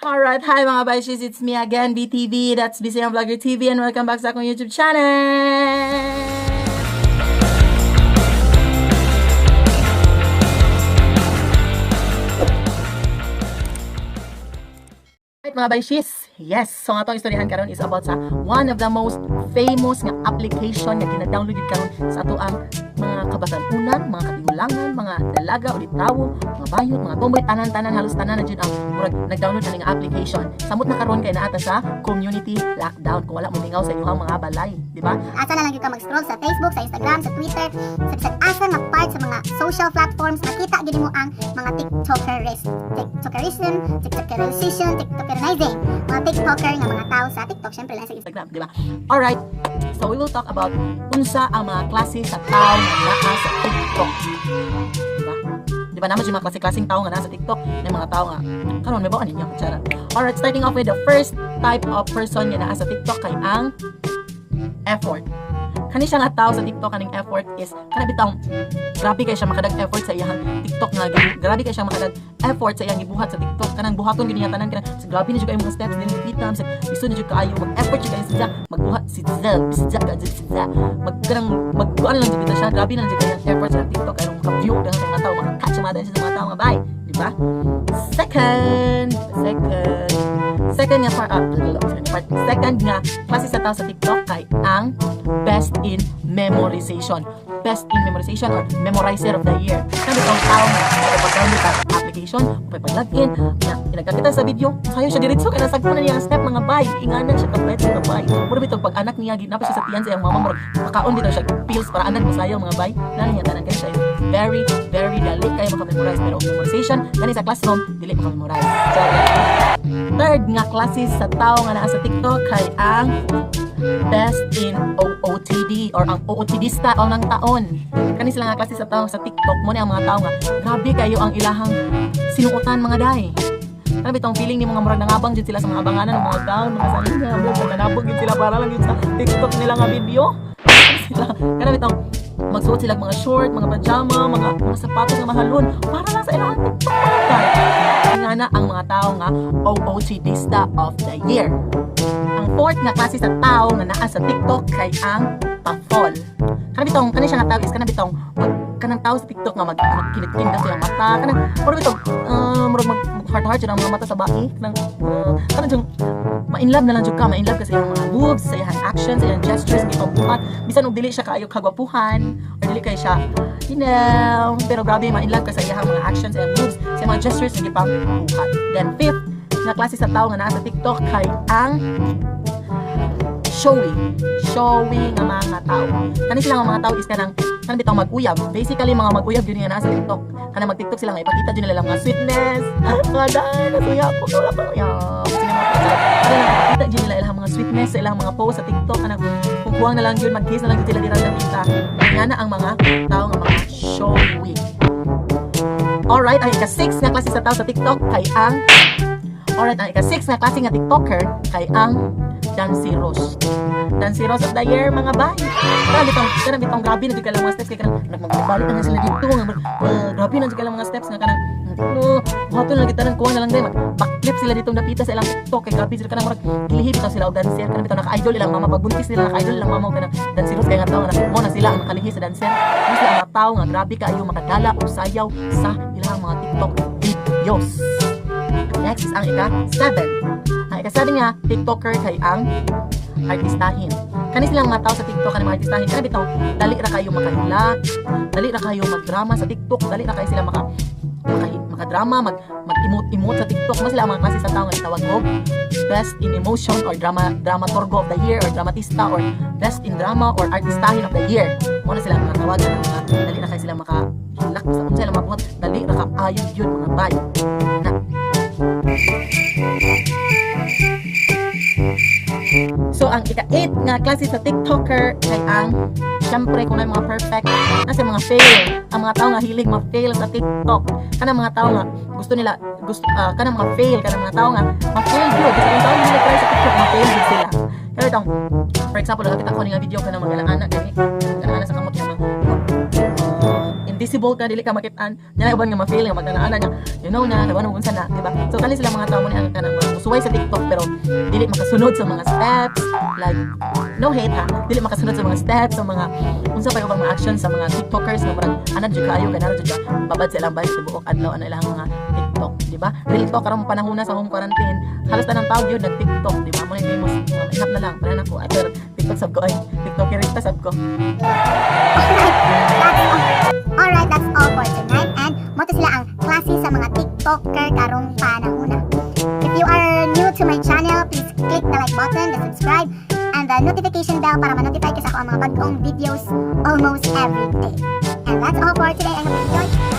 Alright, hi mga baishis, it's me again, BTV, that's Bisayang Vlogger TV, and welcome back sa akong YouTube channel! Alright mga baishis, yes, so nga atong istoryahan karon is about sa one of the most famous nga application nga gina-download gid karon sa ato ang mga kabatan-unan, mga katigulangan, mga dalaga o tawo, mga bayot, mga tomboy, tanan-tanan, halos tanan na jud ang murag nag-download ani nga application. Samot na karon kay naata sa community lockdown kung wala mo lingaw sa inyong mga balay, di ba? Asa na lang gyud ka mag-scroll sa Facebook, sa Instagram, sa Twitter, sa bisag asa nga part sa mga social platforms, makita gyud mo ang mga TikTokerist, TikTokerism, TikTokerization, TikTokerizing, mga TikToker nga mga tao sa TikTok, syempre lang sa Instagram, di ba? Alright, so we will talk about unsa ang mga klase sa tao nga naa sa TikTok. Di ba? Di ba naman yung mga klase-klaseng tao nga naa sa TikTok, na mga tao nga karon may bawaan ninyo, charot. Alright, starting off with the first type of person nga naa sa TikTok kay ang effort. Kani siya nga tao sa TikTok, kaning effort is kana bitong grabe kay siya makadag effort sa iyang TikTok nga grabe kay siya makadag effort sa iyang gibuhat sa TikTok, kanang buhaton gid niya tanan, kanang so, grabe na jud kayo mga steps din kita sa biso na jud kaayo mag effort jud kayo siya magbuhat si Zell si Zell ka si Zell mag kanang magkuan lang jud kita siya, grabe na lang jud kayo ang effort sa TikTok kay maka-view dahil sa mga tao, maka-catch ang mga dahil sa mga tao nga bye, di ba? Second nga part, part second nga klase sa tao sa TikTok kay ang best in memorization. Best in memorization or memorizer of the year. Sabi itong tao nga pag-download sa application, pag-login, na inagkakita sa video, sayo siya diretso kay nasagpo na niya ang step mga bay. Inganan siya kapet mga bay. Mura bitong pag anak niya ginapa siya sa tiyan sa iyang mama, murag makaon bitaw siya pills para anak mo mga bay. Nana niya tanan kay siya very very dali kayo maka-memorize, pero ang memorization gani sa classroom dili maka-memorize. Charot. Third nga klase sa tao nga naa sa TikTok kay ang best in OOTD or ang OOTDista o ng taon. Kani sila nga klase sa tao sa TikTok mo ni ang mga tao nga grabe kayo ang ilahang sinuotan mga day. Ano bitong feeling ni mga murag nangabang jud sila sa mga abanganan ng mga gown, mga salina, mga nanabog jud sila para lang jud sa TikTok nila nga video. Sila kana bitong magsuot sila og mga short, mga pajama, mga sapatos nga mahalon para lang sa ilang TikTok mga day. Nga na ang mga tao nga OOTDista of the year. Ang fourth nga klase sa tao nga naa sa TikTok kay ang pa-fall. Kana bitong kani siya nga tao is kana bitong mag kanang tao sa TikTok nga mag magkinit-kinit sa iyang mata, kanang murag bitong murag mag heart heart ang mga mata sa bae, kanang kanang jung ma-in love na lang jud ka, ma-in love ka sa iyang mga moves, sa iyang actions, sa iyang gestures nga ipambuhat, bisan og dili siya kaayo kagwapuhan or dili kay siya pero grabe ma-in love ka sa iyang mga actions, sa iyang moves, sa iyang mga gestures nga gipambuhat. Then fifth nga klase sa tao nga naa sa TikTok kay ang showy. Showy nga mga tao. Kani sila nga mga tao is kanang kanang bitong mag-uyab. Basically mga mag-uyab yun nga naa sa TikTok. Kanang mag-TikTok sila nga ipakita jud nila lang mga sweetness. Mga dahil nasuya ko wala pa uyab. Sila mga kanang ipakita jud nila ilang mga sweetness sa ilang mga post sa TikTok, kanang kung kuwang na lang yun, mag-kiss na lang jud sila dira sa. Nga na ang mga tao nga mga showy. Alright, ang ika-6 nga klase sa tao sa TikTok kay ang Alright, ang ika-6 nga klase nga TikToker kay ang Danceros. Danceros of the year mga bay. Kanang bitong grabe na jud ka lang mga steps kay kanang nagmagbalik na sila dito nga grabe na jud ka lang mga steps nga kanang no, buhaton lang kita kuha na lang day mag backflip sila dito napita sa ilang TikTok kay grabe sila kanang murag gilihi bitaw sila og dancer, kanang bitaw naka-idol ilang mama, pagbuntis nila naka-idol ilang mama og kanang danceros kay nga tao nga mo na sila ang nakalihi sa dancer. Mo sila ang mga tao nga grabe kaayo makadala og sayaw sa ilang mga TikTok videos. Next is ang ika-7. Ang ika-7 nga TikToker kay ang artistahin. Kani silang mga tao sa TikTok, kanang mga artistahin, kana bitaw dali ra kayo makahilak, dali ra kayo magdrama sa TikTok, dali ra kayo sila maka maka makadrama, mag mag-emote-emote sa TikTok. Mas sila ang mga klase sa tao nga gitawag og best in emotion or drama dramaturgo of the year or dramatista or best in drama or artistahin of the year. Mo na sila ang mga tawagan ng mga dali ra kayo sila makahilak sa unsa ilang mabuhat, dali ra kaayo yun mga bay. Na. So ang ika-8 nga klase sa TikToker kay ang syempre kung na mga perfect nasa mga fail, ang mga tao nga hilig ma-fail sa TikTok, kanang mga tao nga gusto nila gusto kanang mga fail, kanang mga tao nga ma-fail gyud kasi ang tao nga try sa TikTok ma-fail gyud sila. Pero itong for example, nakita ko ni nga video kanang mga anak gani, kanang anak sa kamot nga mga in invisible ka, dili ka makitaan. Nya uban nga ma-feel nga magkanaan niya. You know na, kabalo mo unsa na, di ba? So kani sila mga tao mo ni ang kanang mga musuway sa TikTok pero dili makasunod sa mga steps, like, no hate ha, dili makasunod sa mga steps, sa mga unsa pa yung ubang mga actions sa mga TikTokers nga murag anad jud kaayo, ganaro jud ka babad sa ilang bike sa buok adlaw ana ilang mga TikTok, di ba? Real talk, karong panahon na sa home quarantine, halos tanang tao gyud nag TikTok, di ba? Mo ni famous mga inap na lang para nako ay, pero TikTok sab ko ay TikTokerista sab ko. Alright, that's all for tonight. And mao to sila ang klase sa mga TikToker karong panahona. If you are new to my channel, please click the like button, the subscribe, and the notification bell para ma-notify ka sa akoang mga bagong videos almost every day. And that's all for today. I hope you enjoyed.